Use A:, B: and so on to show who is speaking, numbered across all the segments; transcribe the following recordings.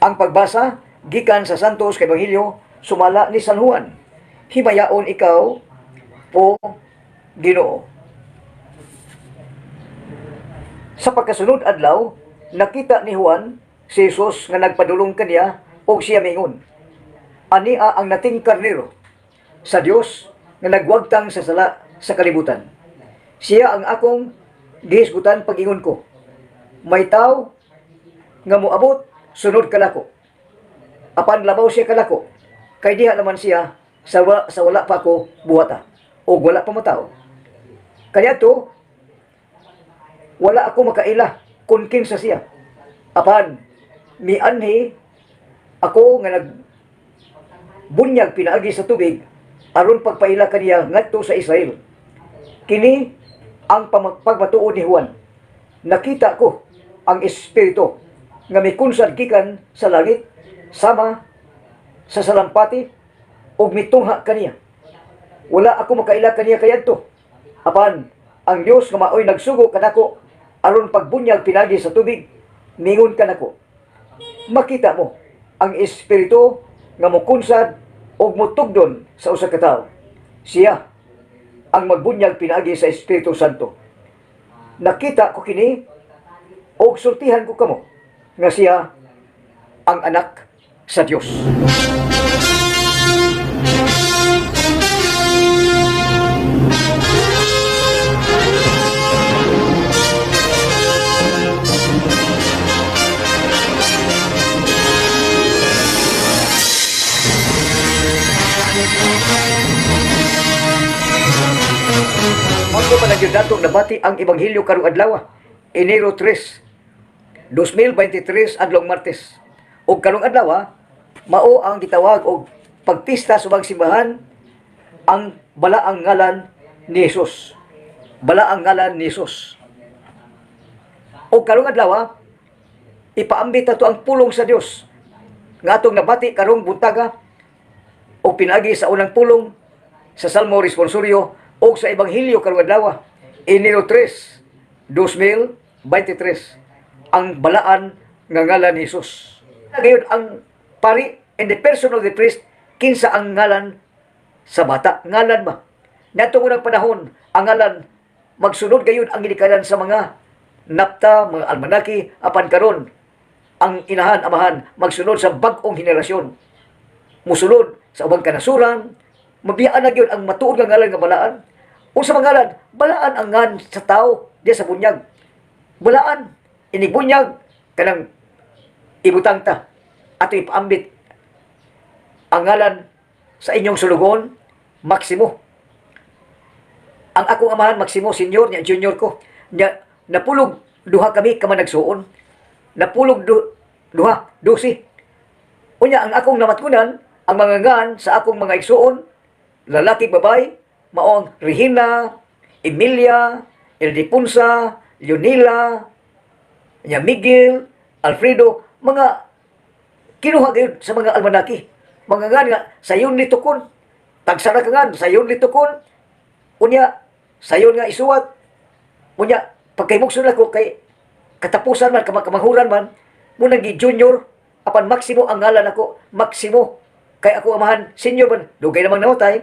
A: Ang pagbasa gikan sa Santos kay Ebanghelyo sumala ni San Juan. Himayaon ikaw, o Ginoo. Sa pagkasunod adlaw, nakita ni Juan si Jesus nga nagpadulong kaniya ug siya miingon, "Ania ang nating karnero sa Dios nga nagwagtang sa sala sa kalibutan. Siya ang akong gihisgutan pag-ingon ko, may tawo nga moabot sunod kanako. Apan labaw siya kanako, kay diha naman siya sa wala pa ako buhata o wala pa matawo. Kaya to, wala ako makaila kung kinsa siya. Apan, mianhi ako nga nagbunyag pinaagi sa tubig aron pagpaila kaniya ngadto sa Israel." Kini ang pagmatuod ni Juan. "Nakita ko ang Espiritu nga mikunsad gikan sa langit sama sa salampati ug mitungha kaniya. Wala ako makaila kaniya kayadto. Apan ang Dios nga maoy nagsugo kanako aron pagbunyag pinagi sa tubig, mingon kanako, 'Makita mo ang Espiritu nga mukunsad ug mutugdon sa usa ka tawo. Siya ang magbunyag pinaagi sa Espiritu Santo. Nakita ko kini ug sultihan ko kamo nga siya ang anak sa Dios.'" Mao pa na gyud nabati ang Ebanghelyo karong adlaw, Enero 3, 2023, adlong Martes. Ug karong adlaw mao ang gitawag og pagpista sa ubang simbahan, ang balaang ngalan ni Jesus. Balaang ngalan ni Jesus. Ug karong adlaw ipaambit nato ang pulong sa Dios nga atong nabati karong buntaga o pinaagi sa unang pulong sa Salmo Responsorio o sa Ebanghelyo karong adlaw, Enero 3, 2023, ang balaan nga ngalan ni Jesus. Ngayon ang pari, in the person of the priest, kinsa ang ngalan sa bata? Ngalan ba? Niadtong unang panahon, ang ngalan magsunod gayud ang ginikanan sa mga napta, mga almanaki, apan karon ang inahan, amahan magsunod sa bag-ong henerasyon. Musunod sa ubang kanasuran, mabiyaan na gyud ang matuod nga ngalan nga balaan. Unsa man ngalan? Balaan ang ngan sa tao diya sa bunyag. Balaan inig bunyag kanang ibutang ta ato ipaambit ang ngalan sa inyong sulugon, Maximo. Ang akong amahan Maximo senior niya, junior ko. Nya napulog duha kami ka managsuon. Napulog duha, 12. Unya ang akong namatkunan, ang mga ngan sa akong mga igsuon, lalaki, babae, mao ang Regina, Emilia, Ildefonsa, Leonila, nya Miguel, Alfredo, mga kinuha gayud sa mga almanaki. Mga ngan nga sayon ni tukon. Tagsara ka ngan, sayon ni tukon. Unya, sayon nga isuwat. Unya, pagkaymugso na ko kay katapusan man, kamanghuran man, muna gi junior, apan Maximo ang ngalan ako, Maximo. Kay ako amahan, senior man, dugay namang namatay.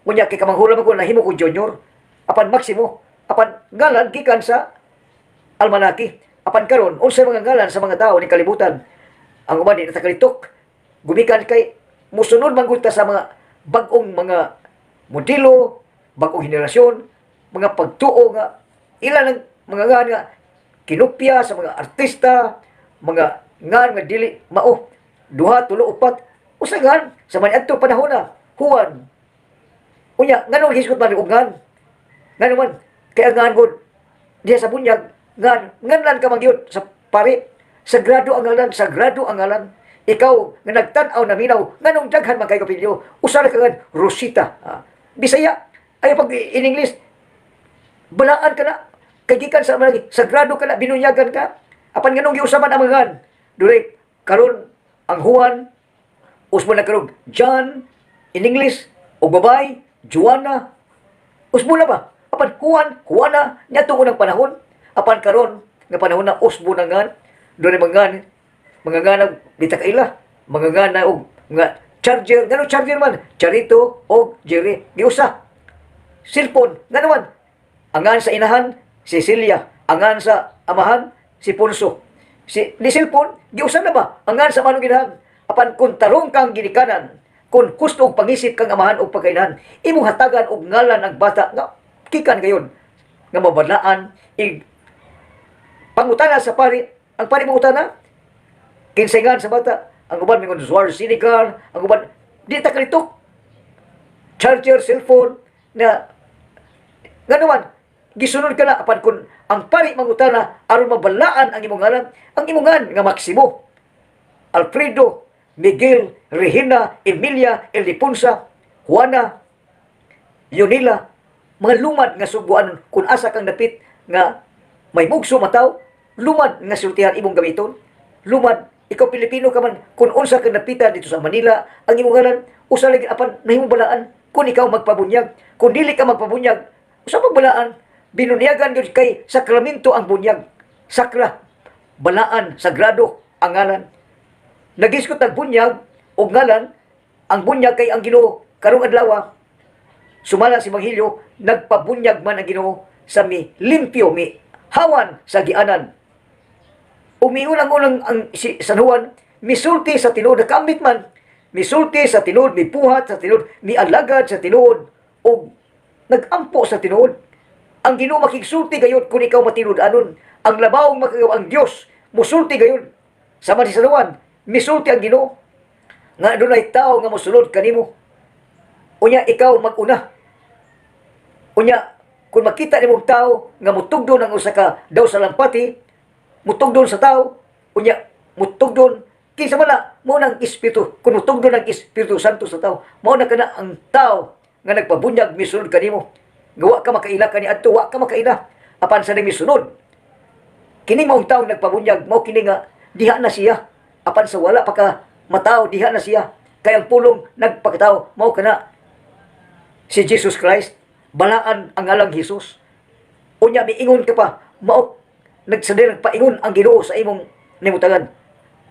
A: Unya, kay kamanghuran man ko, nahimo ko junior. Apan Maximo, apan ngalan gikan sa almanaki. Apan karon, unsay mga ngalan sa mga tao ni kalibutan? Ang uban di na kalitok. Gumikan kay musunod man gud ta sa mga bag-ong mga modelo, bag-ong henerasyon, mga pagtuo nga ilan ang mga ngan nga kinupya sa mga artista, mga ngan nga dili mao. Duha, tulo, upat. Usa ngan sa man adto panahon na, Juan. Unya, nganong hisgot man og ngan? Ngano man kay ang ngan gud diha sa bunyag, ngan nganlan ka man gyud sa pari. Sagrado ang ngalan, sagrado ang ngalan. Ikaw nga nagtan-aw na minaw, nganong daghan man kay kapilyo? Usa ra ka ngan, Rosita. Ah, Bisaya. Ay pag in English, balaan ka na. Kay gikan sa mga sagrado ka na, binunyagan ka. Apan nganong giusaman ang mga ngan? Dili karon ang Juan usbo na karon John in English o babay Joanna. Usbo na ba? Apan Juan, Juana, niadtong unang panahon. Apan karon nga panahon na usbo na ngan, doon mga ngan. Mga ngalan di ta kaila. Mga ngalan og mga charger, ngano charger man? Charito og Jerry. Giusa. Cellphone, ngano man? Ang ngan sa inahan, Cecilia. Ang ngan sa amahan, si Ponso. Si ni cellphone, giusa na ba? Ang ngan sa manong ginahan. Apan kung tarong kang ginikanan, kung husto og pangisip kang amahan og pagkainan, imong hatagan og ngalan ang bata nga kikan gayon nga mabalaan ig pangutana sa pari, ang pari mangutana, kinsay ngan sa bata? Ang uban mingon Schwarzenegger, ang uban di ta kalitok. Charger, cellphone na ngano man gisunod ka na. Apan kung ang pari mangutana aron mabalaan ang imong ngalan, ang imong ngan nga Maximo, Alfredo, Miguel, Regina, Emilia, Ildefonsa, Juana, Yunila, mga lumad nga sugboan. Kung asa kang dapit nga may mugso mataw, lumad nga sultihan imong gamiton. Lumad, ikaw Pilipino ka man, kung unsa kang napitan dito sa Manila, ang imong ngalan usa lagi, apan nahimong balaan kung ikaw magpabunyag. Kung dili ka magpabunyag, usa pang balaan. Binunyagan gyud kay sakramento ang bunyag. Sakra, balaan, sagrado ang ngalan. Nagisgot ang bunyag og ngalan, ang bunyag kay ang Ginoo. Karong adlaw, sumala sa Ebanghelyo, nagpabunyag man ang Ginoo sa mi limpyo, mi hawan sa gianan. Umiunang unang ang si San Juan, misulti sa tinuod, nakambit man, misulti sa tinuod, mipuhat sa tinuod, mialagad sa tinuod, ug nagampo sa tinuod. Ang Ginoo makigsulti gayud kung ikaw matinud-anon. Ang labawong makagawa ang Dios, musulti gayud. Sama si San Juan, misulti ang Ginoo nga adunay tao nga mosulod kanimo. Unya ikaw mag-una. Unya kung makita nimong tao nga mutugdon ang usa ka daw sa lampati, mutugdon sa tao, unya mutugdon kinsa man na, mao nang Espiritu. Kung mutugdon ang Espiritu Santo sa tao, mao na kana ang tao nga nagpabunyag, misulod kanimo. Nga wa ka makaila kani adto, wa ka makaila. Apan sa misunod, kini maong tao nagpabunyag, mao kini nga diha na siya. Apan sa wala pa ka mataw, diha na siya. Kay ang Pulong nagpakatao, mao kana si Jesus Christ, balaan ang ngalang Jesus. Unya miingon ka pa, mao nagsadir nagpaingon ang Ginoo sa imong nimutangan.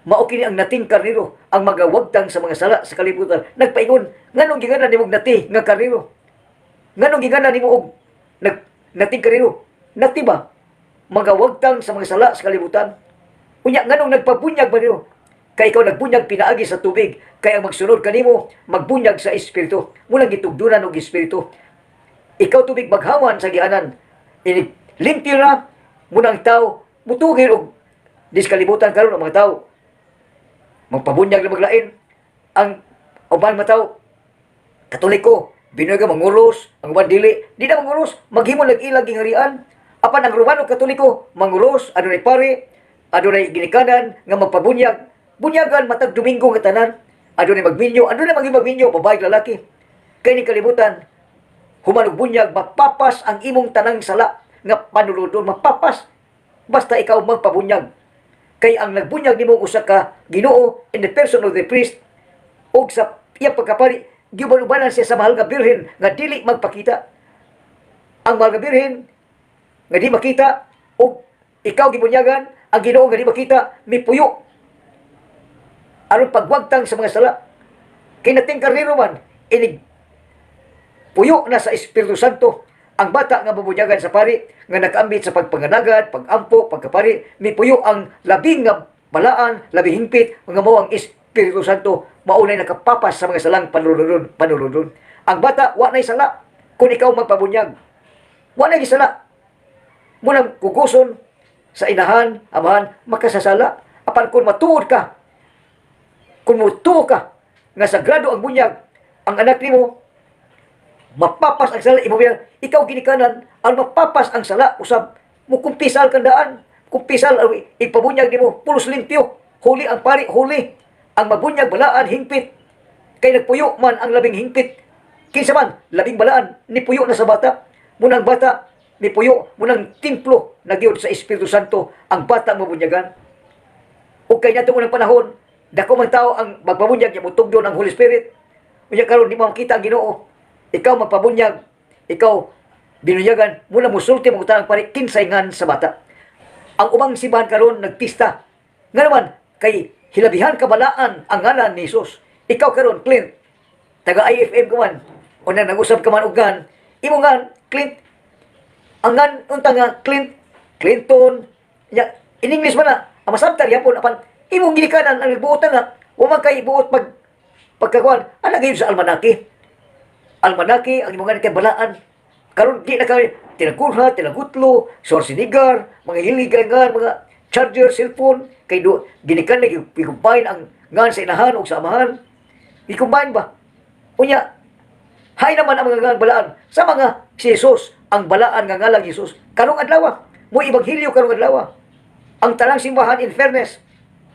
A: Mao kini ang nating karnero ang magawagtang sa mga sala sa kalibutan. Nagpaingon, nganong gingana nimong nati nga karnero? Nganong gingana nimo og nag nating karnero? Nati ba? Magawagtang sa mga sala sa kalibutan. Unya nganong nagpabunyag ba nimo? Kay ikaw nagbunyag pinaagi sa tubig, kay ang magsunod kanimo magbunyag sa Espiritu. Mulang gitugdunan og Espiritu. Ikaw tubig maghawan sa gianan. Inig limpyo na munang tao mutugil og dis kalibutan karon ang mga tao magpabunyag na maglain ang uban mataw Katoliko, binoy ka manguros, ang uban dili di na manguros, maghimo nag ilang gingharian. Apan ang Romano Katoliko manguros, adunay pare, adunay ginikanan nga magpabunyag, bunyagan matag Domingo nga tanan, adunay magminyo, adunay maging magminyo, babae, lalaki. Kay ni kalibutan human og bunyag, mapapas ang imong tanang sala nga panulundon, mapapas basta ikaw magpabunyag. Kay ang nagbunyag nimo usa ka Ginoo in the person of the priest, ug sa iyang pagkapari giuban-ubanan siya sa Mahal nga Birhen nga dili magpakita. Ang Mahal nga Birhen nga di makita ug ikaw gibunyagan ang Ginoo nga di makita, mipuyo aron pagwagtang sa mga sala. Kay nating karnero man, inig puyo na sa Espiritu Santo ang bata nga bubunyagan sa pari nga nakaambit sa pagpanganagad, pagampo, pagkapari, mipuyo ang labing nga balaan, labing hingpit, nga mao ang Espiritu Santo, maunay nakapapas sa mga salang panulundon, panulundon. Ang bata, wa na'y sala kung ikaw magpabunyag. Wa na'y sala. Munang kuguson sa inahan, amahan, makasasala. Apan kung matuod ka, kung mutuo ka, nga sagrado ang bunyag, ang anak nimo, mapapas ang sala, imo bilang, ikaw ginikanan, ang mapapas ang sala, usab, mukumpisal kang daan, kumpisal, ang ipabunyag nimo, pulos limpyo, huli ang pari, huli, ang mabunyag, balaan, hingpit, kay nagpuyo man ang labing hingpit, kinsa man, labing balaan, nipuyo na sa bata, munang bata, nipuyo, munang templo, nagyod sa Espiritu Santo, ang bata mabunyagan. O kay nato unang panahon, dako man tao ang magpabunyag niya, mutugdon ang Holy Spirit. Unya karon di mo makita ang Ginoo. Ikaw magpabunyag, ikaw binunyagan, muna musulti mo ang pari kinsay ngan sa bata. Ang ubang simbahan karon nagpista. Nga naman kay Hilabihan ka balaan ang ngalan ni Jesus. Ikaw karon, Clint, taga IFM ka man, o na nag-usab ka man og ngan, imo ngan, Clint, ang ngan unta nga Clint, Clinton, ya, in English man na, ang masabtan yapon apan imong ginikanan ang nagbuotan na, wa man kay buot pag pagkakuan, ana gayud sa almanaki. Almanaki ang imong ngan kay balaan. Karon di na kay tinakurha, tinagutlo, Schwarzenegger, mga hilig nga mga charger, cellphone, kay do ginikan na i-combine ang ngan sa inahan o sa amahan. I-combine ba? Unya, hay naman ang mga ngan balaan sa mga si Jesus, ang balaan nga ngalan Jesus. Karong adlaw, mo ebanghelyo karong adlaw. Ang tanang simbahan, in fairness,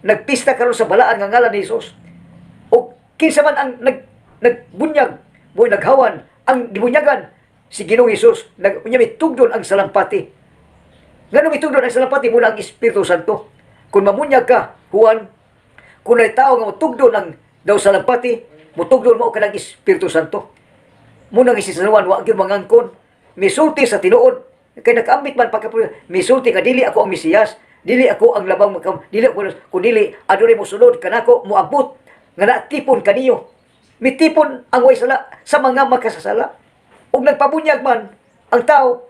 A: nagpista karon sa balaan nga ngalan ni Jesus. O kinsa man ang nagbunyag, mo'y naghawan, ang gibunyagan si Ginoong Hesus, nag unya mitugdon ang salampati. Ngano mitugdon ang salampati? Muna ang Espiritu Santo. Kung mamunyag ka, Juan, kung may tao nga mutugdon ang daw salampati, mutugdon mo kanang Espiritu Santo. Muna nga si San Juan, wa gyud mangangkon. Misulti sa tinuod. Kay nakaambit man pagka misulti ka, dili ako ang Mesiyas, dili ako ang labang makam, dili ako, kun dili adunay mosunod kanako, moabot nga natipon kaniyo. Mitipon ang way sala sa mga makasasala. Ug nagpabunyag man ang tao,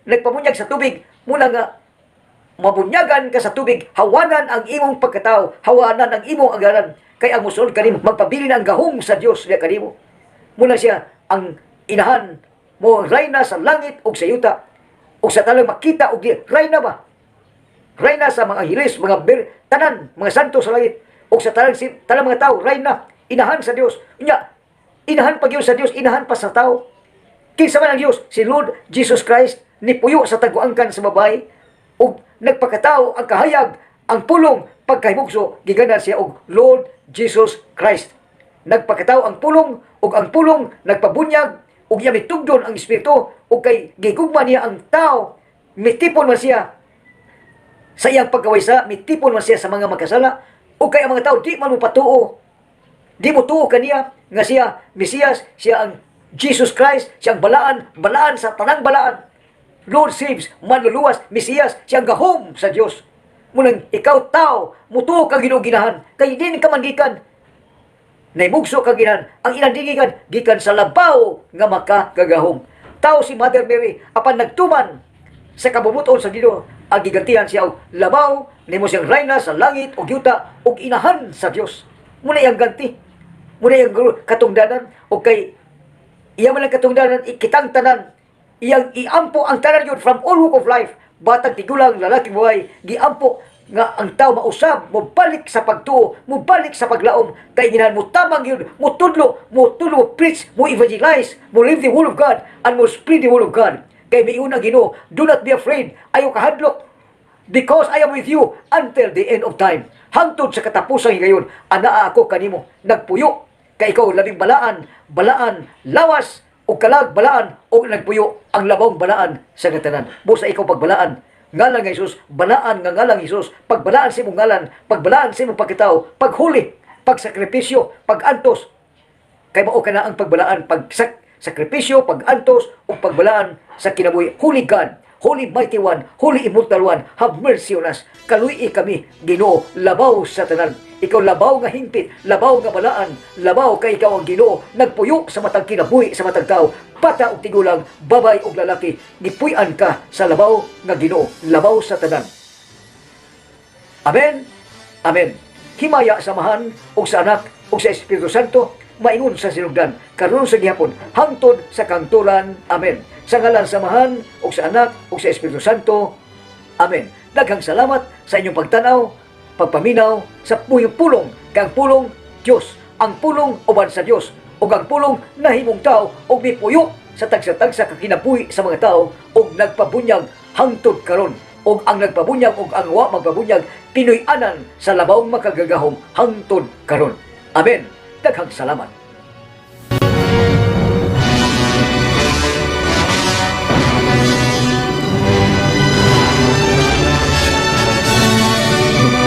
A: nagpabunyag sa tubig, muna nga mabunyagan ka sa tubig, hawanan ang imong pagkatao, hawanan ang imong agaran, kay ang musunod kanimo magpabilin ang gahom sa Dios diya kanimo. Muna siya ang inahan mo, rayna sa langit ug sa yuta ug sa tanang makita og di rayna ba, rayna sa mga angeles, mga tanan mga santo sa langit ug sa tanan si tanan mga tao, rayna inahan sa Dios. Unya inahan pa gyud sa Dios, inahan pa sa tao. Kinsa man ang Dios? Si Lord Jesus Christ nipuyo sa taguangkan sa babae ug nagpakatao. Ang kahayag, ang pulong pagkahimugso, giganan siya og Lord Jesus Christ. Nagpakatao ang pulong ug ang pulong nagpabunyag ug iya mitugdon ang espiritu, ug kay gigugma niya ang tao, mitipon man siya sa iyang pagkawaysa, mitipon man siya sa mga makasala, ug kay ang mga tao di man mo patuo, di mo tuo kaniya nga siya Mesiyas, siya ang Jesus Christ, siya ang balaan, balaan sa tanang balaan. Lord saves, manluluwas, Mesiyas, siya ang gahom sa Dios. Munang ikaw tao, mutuo ka Ginoo ginahan, kay din ka man gikan naimugso ka ginahan, ang ilang gikan, gikan sa labaw nga makagagahom. Tao si Mother Mary, apan nagtuman sa kabubut-on sa Ginoo, ang gigantihan siya og labaw, nimo siyang rayna sa langit ug yuta ug inahan sa Dios. Muna iyang ganti. Muna iyang katungdanan ug kay iya man ang katungdanan, ikitang tanan iyang iampo ang tanan yun from all walk of life, batang tigulang, lalaking buhay, giampo nga ang tao mausab, mobalik sa pagtuo, mobalik sa paglaom kay ginahan mo tamang yun, mo tudlo mo tudlo, mo preach, mo evangelize, mo live the word of God and mo spread the word of God. Kay miuna Ginoo, "Do not be afraid, ayaw kahadlok, because I am with you until the end of time." Hangtod sa katapusan ngayon, anaa ako kanimo, nagpuyo, kay ikaw labing balaan, balaan, lawas, o kalag balaan, o nagpuyo, ang labawng balaan sa katanan. Busa ikaw pagbalaan, ngalan nga Jesus, balaan nga ngalan Jesus, pagbalaan sa imong ngalan, pagbalaan sa imong pagkatao, paghuli, pagsakripisyo, pagantos, kay mao ka na ang pagbalaan, pag sakripisyo, pagantos, o pagbalaan sa kinabuhi. Holy God, Holy Mighty One, Holy Immortal One, have mercy on us. Kaluy kami, Ginoo, labaw sa tanan. Ikaw labaw nga hingpit, labaw nga balaan, labaw kay ikaw ang Ginoo, nagpuyo sa matag kinabuhi sa matag tao, bata ug tigulang, babay ug lalaki, gipuy-an ka sa labaw nga Ginoo, labaw sa tanan. Amen. Amen. Himaya sa Amahan ug sa Anak ug sa Espiritu Santo, maingon sa sinugdan, karon sa gihapon, hangtod sa kahangturan. Amen. Sa ngalan sa Amahan ug sa Anak ug sa Espiritu Santo. Amen. Daghang salamat sa inyong pagtanaw, pagpaminaw sa puyong pulong, kang pulong Dios, ang pulong uban sa Dios, ug ang pulong nahimong tao ug mipuyo sa tagsa-tagsa ka kinabuhi sa mga tao ug nagpabunyag hangtod karon, ug ang nagpabunyag ug ang wa magpabunyag pinuy-anan sa labawng makagagahom hangtod karon. Amen. Daghang salamat.